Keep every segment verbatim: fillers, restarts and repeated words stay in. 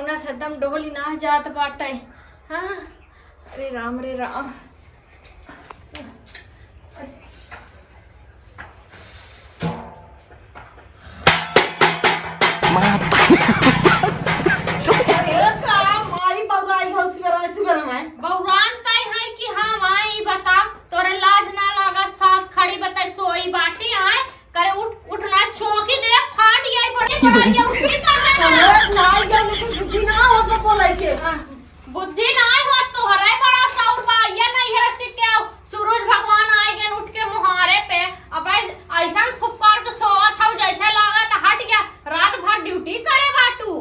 ना सदम डोली ना जात बाटे। हाँ, अरे राम रे राम। अरे का माई बउराई हो सुबेरा में, सुबेरा में। बउरान तय है कि हम आए, ई बताओ, तोरे लाज ना लागत? सास खड़ी बताई सोई बाटी आए, करे उठ, उठ ना चौकी दे फाट जाई, बड़े बड़ा ये उठी का है ना? अरे भाई, ये लेकिन बुद्धि ना हो तो बोले के। हाँ। बुद्धि नाय होत तोहरे, बड़ा सौर बा, ये नैहर से क्या सूरज भगवान आए गए उठ के मुहारे पे। अब ऐसन फुफकार के सोवत हौ, जैसे लागत हट गया, रात भर ड्यूटी करे बाटू।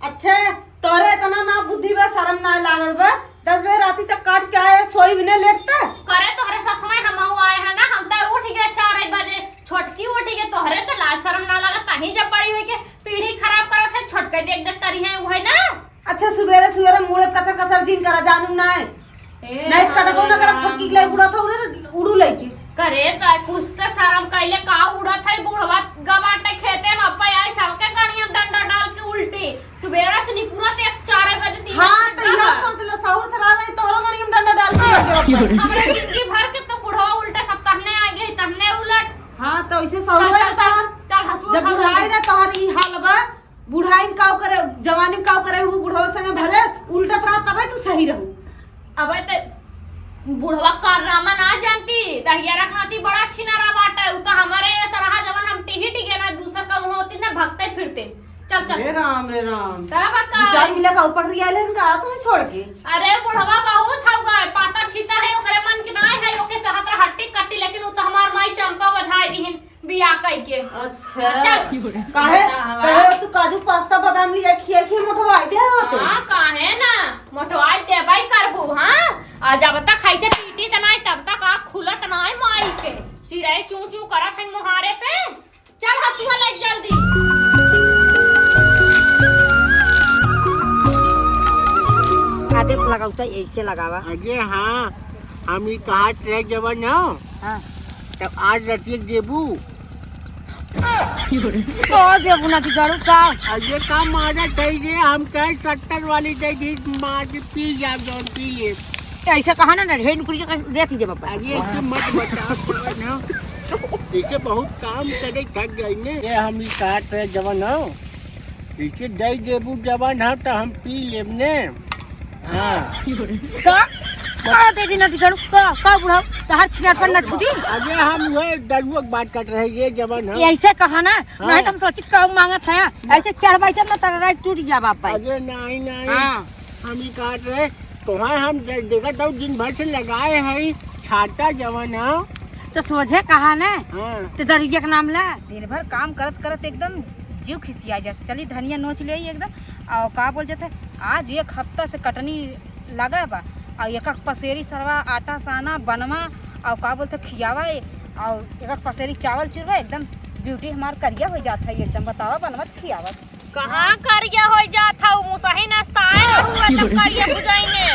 अच्छा, तोरे इतना ना बुद्धि बा, शर्म ना लागत बा? दस बजे राती तक काट के आए, सोई भी नहीं लेटता। करे तोहरे सखमय हमहू आए हैं ना, हम तो उठ गए चार बजे, छोटकी उठ गए, तोहरे तो लाज शर्म ना लागत, तहीं जब बड़ी हुई के पीढ़ी खराब करत है, छोटके देख देख करी है, वो है ना। अच्छा, सुबेरे सुबेरे मुड़े कथर कथर जिन करा, जानू ना है। ए, नहीं, कटबो ना करा, राम। छोटकी के लिए उड़त हो ना, तो उड़ू लेके। करे, तो कुछ तो शर्म कैले का उड़त है, बुढ़वा गबाटे खेते में, अब्बा आई सबके गड़िया में डंडा डाल के उल्टी। सुबेरे से निपुरा ते चार बजे तीन हाँ, बजे तो यह गबा। सोच ले, सहूर से रहा नहीं, तोहरो गड़िया में डंडा डाल के उल्टी। हमरे जिंदगी भर के तो बुढ़वा उल्टा सब तहने आ गई, तहने उलट। हाँ, तो इसे सहूर चल, है चल, तोहर। चल, हंसुआ जब खा बुढ़ाई ले। ना तोहर ई हाल बा, बुढ़ाई में काव करे, जवानी में काव करे, वो बुढ़वा संगे भले उल्टत रहा, तबे तू सही रहू। अबे ते बुढ़वा कारनामा ना जानती, दहिया रखनाती बड़ा छिनारा बाटे, उ तो हमारे ये सरहा जवन हम टिही टिके ना, दूसर का मुँह होती ना भगते फिरते। चल, चल। रे राम, रे राम। तब का? दू चार मिला का ऊपर रिया लेन का, तू छोड़ के। अरे बुढ़वा बहुत हौ गए, पातर छितर है, ओकरे मन के ना है, ओके चाहत रहा हट्टी कट्टी, लेकिन उ तो हमार माई चंपा बझाई दीहिन। बियाह कइके। अच्छा। चल। काहे? हाँ। काहे तू काजू पास्ता बादाम लिया खिया खिया मोटवाई दे हो तो? हाँ, काहे ना? मोटवाई देबई करबू, हाँ? आ जब तक ऐसे पीटी त नाई, तब तक आँख खुलत नाई माई के। चिरई चू चू करत है मुहारे पे। चल हसुआ ले जल्दी। आजे लगाऊ त ऐसे लगावा। अगे हाँ, हम ई कहा ट्रैक जवन हो। हाँ। तब आज रतिया देबू। तो देबू ना कि जरूर का? अरे का मारा चाहिए, हम कहे सत्तर वाली दे दी, मार के पी जा, जौन पी ले। ऐसे कहा ना, ना, ढेर नुकरी के देती जब अपन। अरे ऐसे मत बताओ ना। इसे बहुत काम करे थक गई ने। ये हम ई कहा ट्रैक जवन हो। इसे दे देबू जवन हो तो हम पी लेब ने। हाँ। का? का दे दी ना दिखाड़ू? का, का बुढ़ाऊ? तहार छिनारपन ना छूटी? अरे हम वही दरुआ के बात करत रहे, ये जवन है। ऐसे कहा ना, हाँ। नहीं तो हम सोचित कहूँ मांगत है। ऐसे चढ़ बैठत ना, तारा राज टूट जा बाप भाई। अरे नहीं, नहीं। हाँ। हम ही कहत रहे, तोहार हम दे-, देखत हूँ दिन भर से लगाए है, छाता जवन है। तो सोझे कहा ना, हाँ। तो दरुआ के नाम ला। दिन भर काम करत करत एकदम जीव खिसिया जात। चली धनिया नोच ले आई एकदम। और का बोल जाते, आज एक हफ्ता से कटनी लगा बा, और एक एक पसेरी सरवा आटा साना बनवा, और का बोलते खियावा, और एक एक पसेरी चावल चुरवा, एकदम ब्यूटी हमार करिया हो जात है एकदम। बतावा बनवत खियावत। कहाँ करिया हो जात है, मुसही नाश्ता आए रहू, एकदम करिया बुझाइने।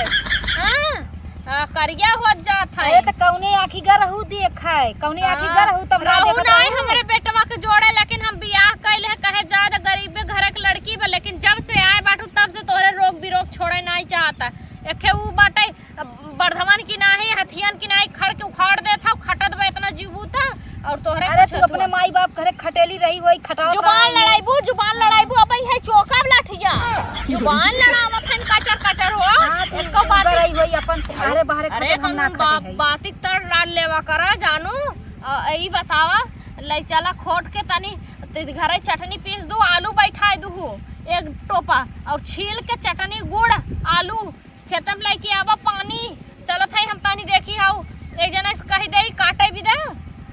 हाँ? आ, करिया होत जात है। अरे, त कौने आँखी ग रहू देख है, कौने आँखी ग रहू तब ना रहू देखत ना है रहू। हमरे बेटवा के जोड़े, लेकिन हम बियाह कइले है, कहे ज्यादा गरीबे घर के लड़की बा, लेकिन जब से आए बाटू तब से तोहरे रोग बिरोग छोड़े नाई चाहता। एके ऊ बाटे, बर्धमन की नाही, हथियन की नाही, खड़ के उखाड़ देत हौ, खटत बा इतना जीव बूता, और तोहरे अरे, कुछ तू अपने माई बाप घरे खटेली रही होई, खटावत जुबान रही। लड़ाइबू, जुबान लड़ाइबू, अब है चोका लाठिया। जुबान लड़ावत हन कचर कचर हो। हाँ, तू एको बात उधर रही होई अपन, अरे बाहरे अरे खटे हम ना खटे बा-, है। बाती तर डाल लेवा करा जानू। अ, ई बतावा, ले चला खोट के तनी ते घरे चटनी पीस दू, आलू बैठाए दू हो, एक टोपा, और छील के चटनी गुड़ आलू खेते में लेके आवा पानी। चलत है हम तनी देखी हऊ, एक जना से कही दे काटे भी दे,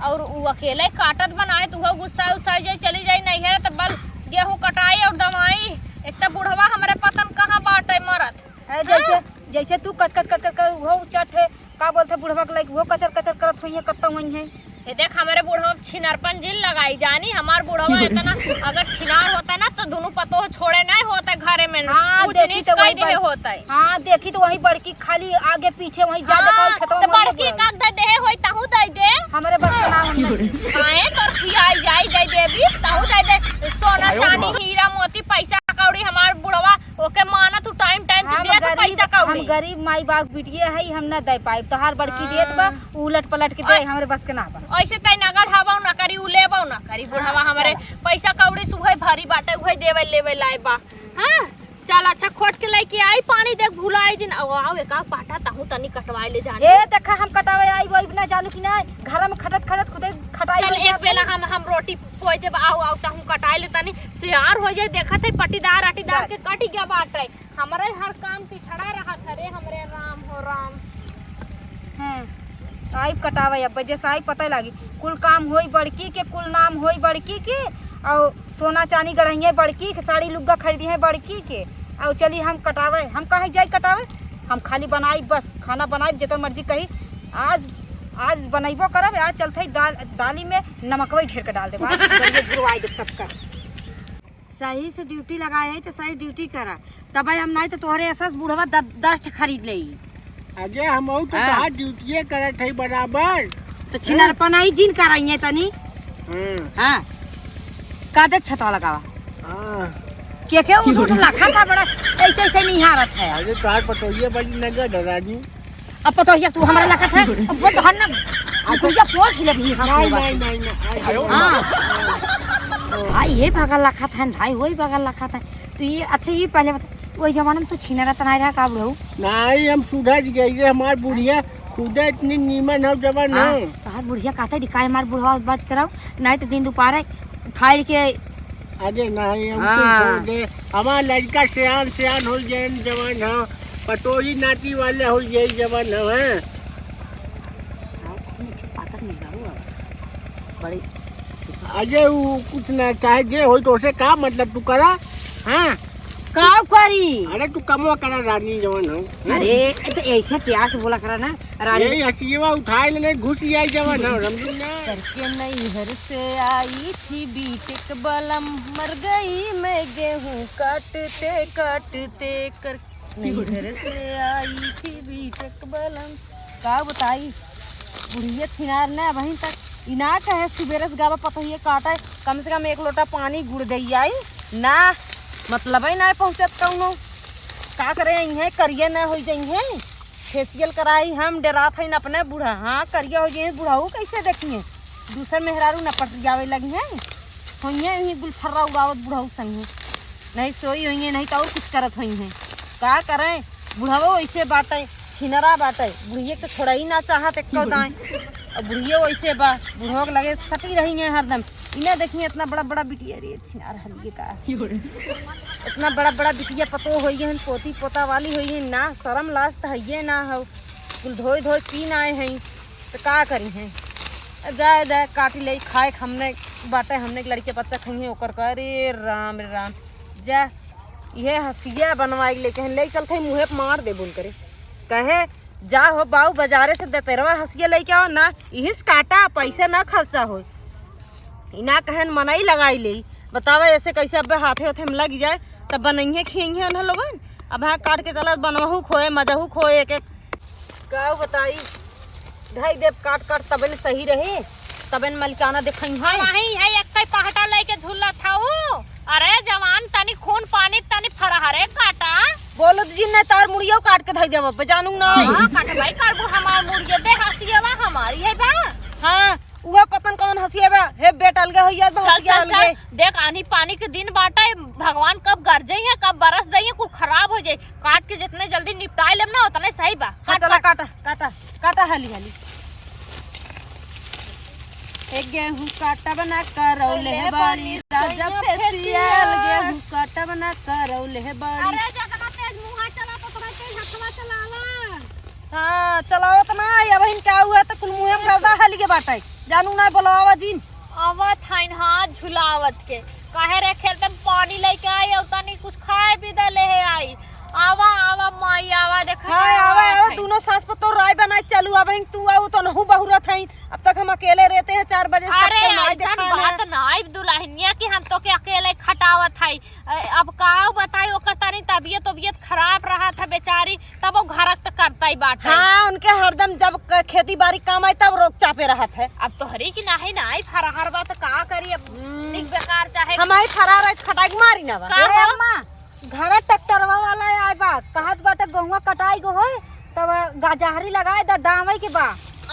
और उ अकेले काटत बनाए तो उहो गुस्सा उस्सा जाई, चली जाई नैहर, तब बल गेहूं कटाई और दवाई। एक तो बुढ़वा हमरे पतन कहाँ बाटे मरत। ए, जैसे, हाँ। जैसे तू कच कच कच कच कर उहो चट है, का बोलते बुढ़वा के लाइक उहो कचर कचर करत हुई है, कत्ता हुई है। ये देख, हमरे बुढ़वा छिनरपन जिन लगाई जानी, हमार बुढ़वा इतना अगर छिनार होता ना, तो दोनों पतोह छोड़े नहीं होते घरे में, हाँ, ऊंच देखी नीच तो कह वही दिए बड़-, होते। हाँ, देखी तो वही बड़की खाली आगे पीछे वही जा हाँ, देखा, वही खेतवा तो में बड़की बुढ़वा। का दे दे होई, तहू दे दे। हमरे बस के ना हम नहीं। काहे तोर खियाई जाई दे देबी, तहू दे दे। सोना, आयो चांदी, माँ। हीरा, मोती, पैसा, कौड़ी हमार बुढ़वा ओके हम गरीब माई बाप बिटिया है, हम ना दे पाइब। तोहार बड़की देत बा, हाँ। उ उलट पलट के दे, आ, हमरे बस के ना बा। ऐसे तय नगद हवाऊ ना करी, उ लेबऊ ना करी। बुढ़वा हाँ, हमरे चल। पैसा कौड़ी सुहे भारी बाटे, उहे देवे लेवे लाए बा। हाँ, चल अच्छा खोट के लेके आई पानी, देख भुलाई जिन। आओ, आओ, एक आध पाटा तहूँ तनी कटवाए ले जानी। ए, देखा हम कटावे आई, वही ना जानू कि ना, घर में खटत खटत खुदे खटाई चल, हो एक जात बेला है। हम, हम रोटी पोए देब, आओ, आओ, तहूँ कटाए ले तनी, सियार हो जाए, देखत है पटीदार अटीदार जा। के कटी गया बाटे। हमरे हर काम पिछड़ा रहत हरे, हमरे राम हो राम। हम्म, आइब कटावे अब, जैसे आइब पता लागी। कुल काम होई बड़की के, कुल नाम होई बड़की के, और सोना चानी गढ़इये बड़की के, साड़ी लुग्गा खरीदी है बड़की के, और चली हम कटावे। हम काहे जाई कटावे? हम खाली बनाई बस, खाना बनाई, जितना मर्जी कही। आज, आज बनैबो करब, आज चलते ही दाल, दाली में नमकवे ढेर के डाल देब, आज बढ़िया झुरवाई देब सबका। सही से ड्यूटी लगाए है तो सही ड्यूटी करा, तब हम नहीं तो तोहरे ऐसा बुढ़वा द-, दस ठे खरीद ले। अरे हम तो हाँ। कहा ड्यूटिये करत है बराबर। तो छिनरपनाई जिन कराइए तनी। हाँ। हाँ। का दे छतवा लगावा। हाँ। के के उठ उठ लखा था बड़ा, ऐसे ऐसे निहारत है। अरे तोहार पतोहिया बड़ी नगद है रानी। अब पतोहिया तू हमरा लखत है, अब वो तोहर ना, अब तू या पोछ ले भी हम नहीं, बात। नहीं, नहीं, नहीं, आई, आई। हाँ। भाई ये बगल लखत है, भाई वही बगल लखत है। तो ये, अच्छा ये पहले बता, वही जमाना में तो छीना रहता नहीं रहा का बुढ़ऊ? नहीं, हम सुधर गए, ये हमार बुढ़िया खुदा इतनी नीमन हो जवान हाँ, हो। तोहार बुढ़िया कहते दिखाए हमार बुढ़वा बच कराओ, नहीं तो दिन दोपहर फाइल के अरे नहीं, हम हाँ। कुछ छोड़ दे। हमार लड़का सियान, सियान हो जाए जवान हो, पतोही नाती वाले हो जाए जवान हो, हैं? बड़ी अरे वो कुछ ना, चाहे जे होई तो उसे का मतलब तू करा, हाँ? का करी? अरे तू कमवा करा रानी जवान हो, हैं? अरे तो ऐसे प्यार से बोला करा ना, रानी। यही हकीवा उठाए ले घुस जाए जवान हो, समझू ना? करके नैहर से आई थी बीटेक बलम, मर गई मैं गेहूं काटते काटते। कर नैहर से आई थी बीटेक बलम। का बताई, बुढ़िया छिनार ना अबहिन तक ई ना कहे सुबेरे से गावा पतोहिए काटे, कम से कम एक लोटा पानी गुड़ दे आई ना, मतलब ही ना पहुँचत कौनो। का करे, इहें करिए ना हो जइहें, फेसियल कराई हम, डेरात हइन अपने बूढ़ा। हाँ, करिया हो जाए बुढ़ऊ, कैसे देखिए? दूसर मेहरारू न पटियावे लगिहें, होइहें यहीं गुलछर्रा उड़ावत बुढ़ऊ संगे। नहीं सोई होइहें, नहीं तो और कुछ करत होइहें। का करें, बुढ़ऊ ऐसे बाटे, छिनरा बाटे, बुढ़िए के छोड़ई ना चाहत एको दाएं। और बुढ़ियो ऐसे बा, बुढ़ऊ के लगे सटी रही हैं हरदम। इन्हें देखिए इतना बड़ा बड़ा बिटिया रे, छिनार हलिए का। इतना बड़ा बड़ा बिटिया पतो होई है, पोती पोता वाली होई है ना, शर्म लाज त हइये ना हो। कुल धोई धोई पी ना आए हैं, तो का करी हैं? जाए जाए काटी ले खाए, हमने बाटे, हमने के लड़के बच्चा खाइए ओकर का। अरे राम रे राम, जा इहे हसिया बनवाई लेके हैं, ले चलते हैं मुँहे पे मार दे बोल करे। कहे जा हो बाऊ, बाजारे से दतेरवा हसिया लेके आओ ना, इहिस काटा, पैसे ना खर्चा होई। इना कहन मनई लगाई ले, बतावा ऐसे कैसे अबे हाथे होथे में लग जाए, तब बनइहे खियइहे उन्हें लोगन। अब हाँ काट के चला, बनवहू खोए, मजहू खोए, एक एक गाँव बताई, धई देब काट काट, तबे न सही रहे, तबे न मलिकाना देखइहे। हाँ, वही है, एक कई पहटा लेके झूलत हऊ। अरे जवान, तनी खून पानी, तनी फरहरे काटा। बोलो तो जिन्ने तार मुड़ियो काट के धई देब, अबे जानू ना। हाँ, काट भाई करबू हमार मुड़ियो, दे हसियवा हमारी है बा। हाँ, उहे पतन कौन हसिया बा? हे बेटा अलगे होइया, चल, हसिया चल, अलगे। चल। देख, आनी पानी के दिन बाटे, भगवान कब गरजइहे, कब बरस दइहे, कुल खराब हो जाई। काट के जितने जल्दी निपटाए लेब ना, उतने सही बा। हाँ, काट, चला, काट। काटा, काटा, काटा, हाली, हाली। ए गेहूं काटब ना करौले बानी, राजा फेसियल, फेसियल। गेहूं काटब ना करौले बानी। अरे, जतना तेज मुंह चला, उतना तेज हथवा चलावा। हाँ, चलावत ना आई, अब हिन का हुआ त कुल मुंहे में गर्दा हली के बाटे। जानू ना बोलावा जिन। आवत हइन हाथ झुलावत के। काहे रे खेत में पानी लेके आई और तनी कुछ खाए भी दे ले है आई। आवा, आवा माई, आवा, देखा हाँ, का आवा, आवत आवा, हइन। दोनों सास पतोह राय बनाए चालू, अब हिन तू आऊ तो नहू बहुरत हइन। अब तक हम अकेले रहते हैं, चार बजे से अरे, तक तो नाई ऐसन देखा बात ना। नाई दुल्हनिया कि हम तो के अकेले खटावत हई। ए, अब का बताई, ओकर तनी तबियत, तबियत खराब रहत है बेचारी, तब वो घरक त करता ही बाटे। हाँ, उनके हरदम जब क-, खेती बारी काम आई तब रोक चापे रहत है। अब तोहरी की नाही ना आई फरहर बा त का करी अब, हम्म। निक बेकार चाहे हम आई फरहर आई खटाई के मारी ना बा। का ए हो? अम्मा, घरा ट्रैक्टरवा वाला आए बा, कहत बाटे गहुआ कटाई गो होए, तब गजहरी लगाए द, दावे के बा।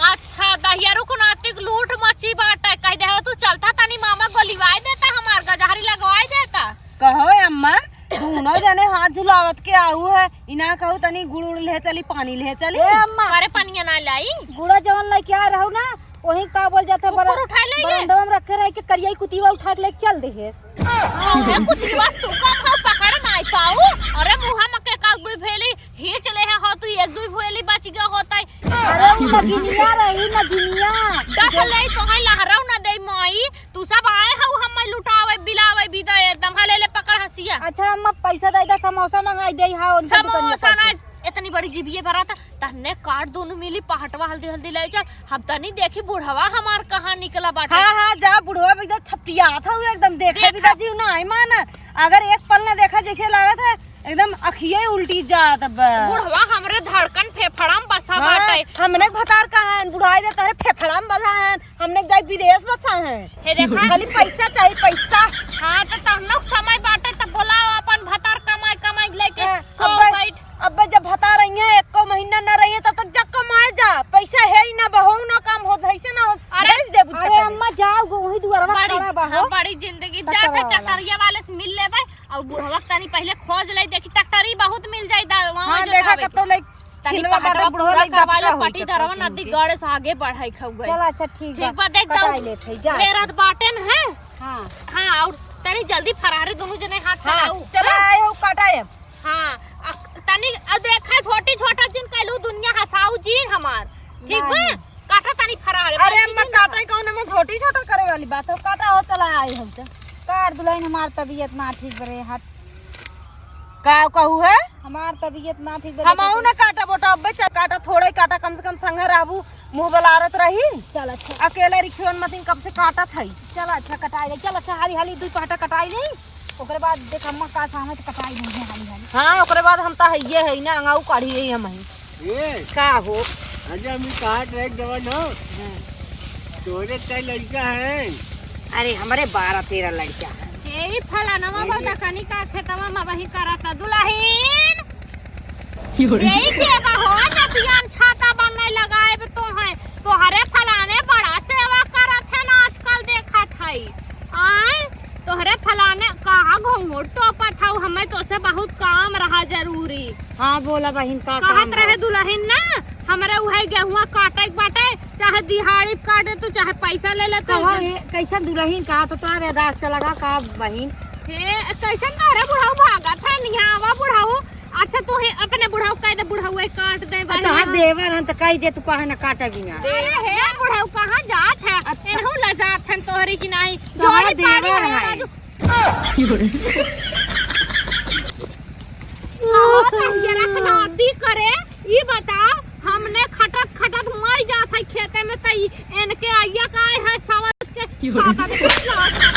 अच्छा, दहियरू को नातिक लूट मची बाटे, कह दे हो तू चलता तनी मामा गोलिवाए देता, हमार गजहरी लगवाए देता। कहो अम्मा, दूनो जने हाथ झुलावत के आऊ है, इना कहू तनी गुड़ उड़ ले चली, पानी ले चली। ए अम्मा, करे पनिया ना लाई। गुड़ा जवन लेके आ रहू ना, वही का बोल जाता, ऊपर बरा-, उठा ले ले। बरामदवा में रखे रह के करिया कुतीवा उठा के लेके चल दे है। अरे कुतिया तू का खाओ, पकड़ नाई पाऊ। अरे मुहा में के का दुई भेली, हीच ले है हो तू, एक दुई भेली बच गया होता है। अरे उ नगिनिया रही, नगिनिया। दस ले तो है लहराऊ ना दे माई, तू सब आए हो हम लुटावे, बिलावे, बिदा एकदम। हाँ, ले ले पकड़ हसिया। अच्छा अम्मा, पैसा दे दे, समोसा मंगाई दे, हाँ, उनका दुकानिया समोसा पर ना, से। इतनी बड़ी जीभिए भरा था। तहने काट दोनों मिली पहटवा हल्दी हल्दी ले चल। हम तनी देखी बुढ़वा हमार कहाँ निकला बाटे। हाँ, हाँ, जा बुढ़वा भी एकदम छपटियात हऊ, एकदम देखे भी देखा। दा जीव ना आई माना। अगर एक पल ना देखा जैसे लागत है एकदम अखिये उल्टी जात बा। बुढ़वा हमरे धड़कन फेफड़ा में बसा हाँ, बाटे। हमने भतार कहाँ है, बुढ़ाई दे तोहरे फेफड़ा में बसा है, हमने जाई विदेश बसा है। हे देखा। खाली पैसा चाहिए, पैसा। हाँ, तो तहन लोग समय बाटे तो बोलाओ अपन भतार कमाई कमाई लेके हाँ, सो अब्बे बैठ। अब्बे जब भतार रही है, एको महीना न रही है, तब तक जा कमाए जा। पैसा है ही ना, बहू ना काम होत, भैंसे ना होत, अरे, भेज दे बुझे अरे पहले। अम्मा जाओ गो, वही दुआरवा बड़ी, खड़ा बा हो। हाँ, बड़ी जिंदगी। जा ट्रैक्टरवा थे वाला। ट्रैक्टरिया वाले से मिल लेबै और बुढ़वा के तनी पहले खोज ले, देखी ट्रैक्टरी बहुत मिल जाई दा, वहाँ हाँ, जो देखा जावे कतो के। ले तनी छिलवा बाटे पहटवा बुढ़वा पूरा ले करवा दबका ले, होई पट्टी कतो दरवा होई नदी के। गड़े से आगे बढ़ाई खाऊ गई। चल अच्छा ठीक ठीक बा, बा, देख कटाई दऊ। लेत है, जा। फेरत बाटेन है। हाँ। हाँ, और तनी जल्दी फरारे दोनों जने हाथ हाँ, चलाऊ। चला हाँ? आए हो काटा है। हाँ, अ, तनी, अ, देखा, छोटी छोटा जिन कहलू दुनिया हंसाऊ जी हमार। ठीक बा? नहीं। काटा तनी फरार है, अरे बाकी अम्मा, नहीं ना। काटा ही कौन, हम छोटी छोटा करे वाली बात हो, काटा हो, चला आए हम तो। कार दुल्हन हमार तबीयत ना ठीक बरे हाथ। का कहू है? हमार तबीयत ना ठीक बरे हम आऊ ना काटा बोटा, अब्बे चल काटा, थोड़ा ही काटा, कम से कम संगे रहबू, मुँह बलारत रही। चल अच्छा। अकेले रिखियन मतिन कब से काटत हई। चल अच्छा, कटाई ले। चल अच्छा, हाली हाली दू पाटा कटाई ले। ओकरे बाद देख अम्मा का सामने तो कटाई नहीं है हाली हाली। हाँ, ओकरे बाद हम तो हइये है ना, अंगाऊ काढ़ी है हम ही। ए, का हो? अरे हम काट रहे जवन हो। हाँ। तोरे कई लड़का है? अरे हमरे बारह तेरह लड़का है। ए, ई फलानवा बता कनी का खेतवा में वही करता दुल्हन। यही के बा हो, नदियान छाता बन्ने लगाएब तोहे। तोहरे फलाने बड़ा सेवा करत है ना, आजकल देखत है। आय, तोहरे फलाने कहाँ घूंघट टोपत हऊ, हमें तोसे बहुत काम रहा जरूरी। हाँ, बोला बहिन, का काम कहत रहे बा? दुल्हन ना, हमरे उहे गेहुआ काटे के बाटे, चाहे दिहाड़ी काटे तू, चाहे पैसा ले ले तू। कहो, ए, कैसन दुल्हन कहा तो तोहरे रास्ता लगा का बहिन? हे, कैसन तोहरे बुढ़ऊ भागत है, निहावा बुढ़ऊ। अच्छा, तू हे अपने बुढ़ऊ कह दे, बुढ़ऊ काट दे, आ, बढ़िया। तोहार देवर हन, त कह दे, तू काहे न काटे बिना। अरे हे बुढ़ऊ, कहाँ जात है? अच्छा। एनहू ला जात हन तोहरी की नाही। तोहार जोड़ी पाड़ी देवर है है। राजू। कहो, तहिया रखना दी करे, ई बताओ, हमने खटत खटत मर जात है खेते में, त ई एनके आइया का है, सवा के छाता में घुस लगा।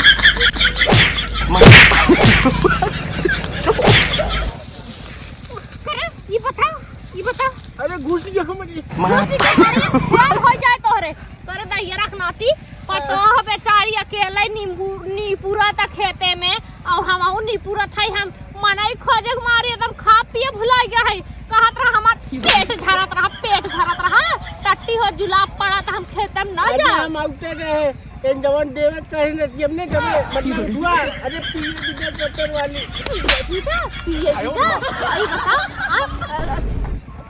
करे, ई बताओ, ई बताओ। अरे घुस गया हमारी। घुस के मारे छेद हो जाए तोहरे। करे दहिया रख नाती, पतोह बेचारी अकेले नींबू, नीपुरा त खेते में, और हम ऊ नीपुरा था हम मनई खोजे के मारे एकदम खा पिए भुला गया है। कहत रहा हमार पेट झरत रहा, पेट झरत रहा, टट्टी हो जुलाब पड़ा त हम खेते में ना अरे जाए। हम आउटे रहे। एन जवन देवे कहे न कि हमने जब मतलब हुआ, अरे पिए बिना चक्कर वाली। पिए बिना, पिए बिना। आई बताओ, आ, आ,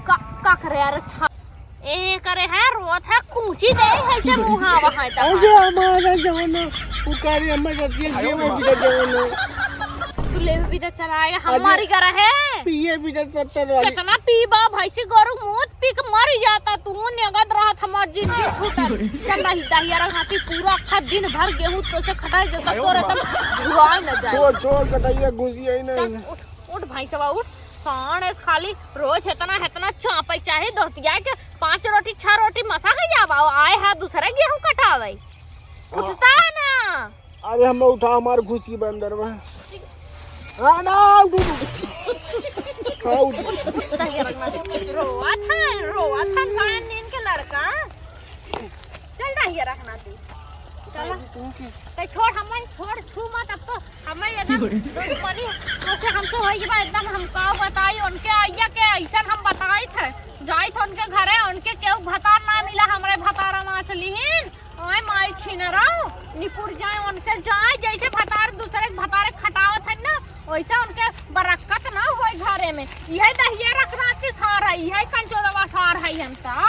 का, का करे यार, अच्छा। ए करे है, रोत है, कूची दे है से मुहावा है त। अरे हमारा जवन, उ करे हमर रतिया देवे बिना जवन। तू लेवे बिना चलाए, अरे हमारी घर है। पिए बिना चक्कर वाली। कितना पीबा, भैंसी गोरू मूत पी के मर जाता तू, निगद रहत हमार जिंदगी छूटल। चल रही दहिया रंग हाथी पूरा अक्खा दिन भर गेहूं तो से खटाई देता, तोरे तब झुराए न जाए। छोड़, छोड़, कटैया घुसी आई ना। चल, उठ, उठ भैंसवा, उठ। साण एस खाली रोज हेतना, हेतना चापे चाहे दोहतिया के पाँच रोटी, छह रोटी मसा के जावा, आए हा दूसरे गेहूं कटावे। उठता है ना। अरे हम उठा, हमार घुसी बंदर बा। हाँ, ना, उठ, उठ, उठ। हाँ, उठ। रोआ था, रोआ था, ना नींद के लड़का। चल रही है रखना तू। चला। तू की? ते छोड़, हमें छोड़, छू मत। अब तो हमें एकदम दुश्मनी ओसे हमसे होई बा एकदम। हम का बताई उनके, आइया के ऐसन हम बताई थे, जाई थे उनके घरे, उनके केहू भतार ना मिला, हमरे भतारा माछ लिहिन। ओए माई छिनराव, निपुर जाए उनके, जाए जैसे भतार दूसरे के भतारे खटावत है ना, वैसे उनके बरक्कत ना होए घरे में। यही दहिया रख रात की सार है, यही कंचोदवा सार है हम तो।